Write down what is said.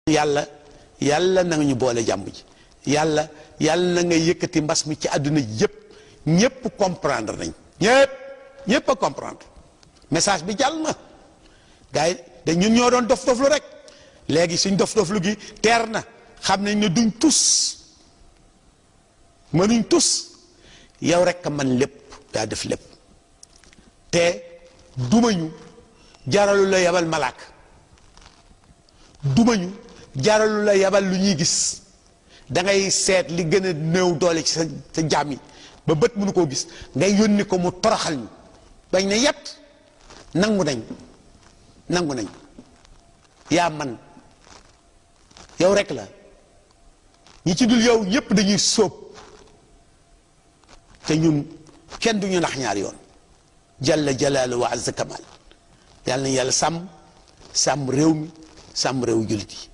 yàlla yàlla na nga ñu boole jàmm ji yàlla na nga yëkkati mbas mi ci àdduna yépp ñépp comprendre nañ ñépp a comprendre message bi jàll na gars yi da ñun ñoo doon dof-doflu rek léegi suñ dof-doflu gi teer na xam nañ ne duñ tus mënuñ tus yow rek a man lépp daa def lépp te dumañu jaralu la yabal malaak dumañu jaralu la yabal lu ñuy gis da ngay seet li gën a néew doole ci sa jaam yi ba bët mënu koo gis ngay yónni ko mu toroxal ñu bañ ne yet nangu nañ yaa man yow rek la ñi ci dul yow ñépp dañuy sóob te ñun kenn duñu nax ñaari yoon jalla jalaalu wa azza kamal yàlla na yàlla sàmm réew mi sàmm réew jullit yi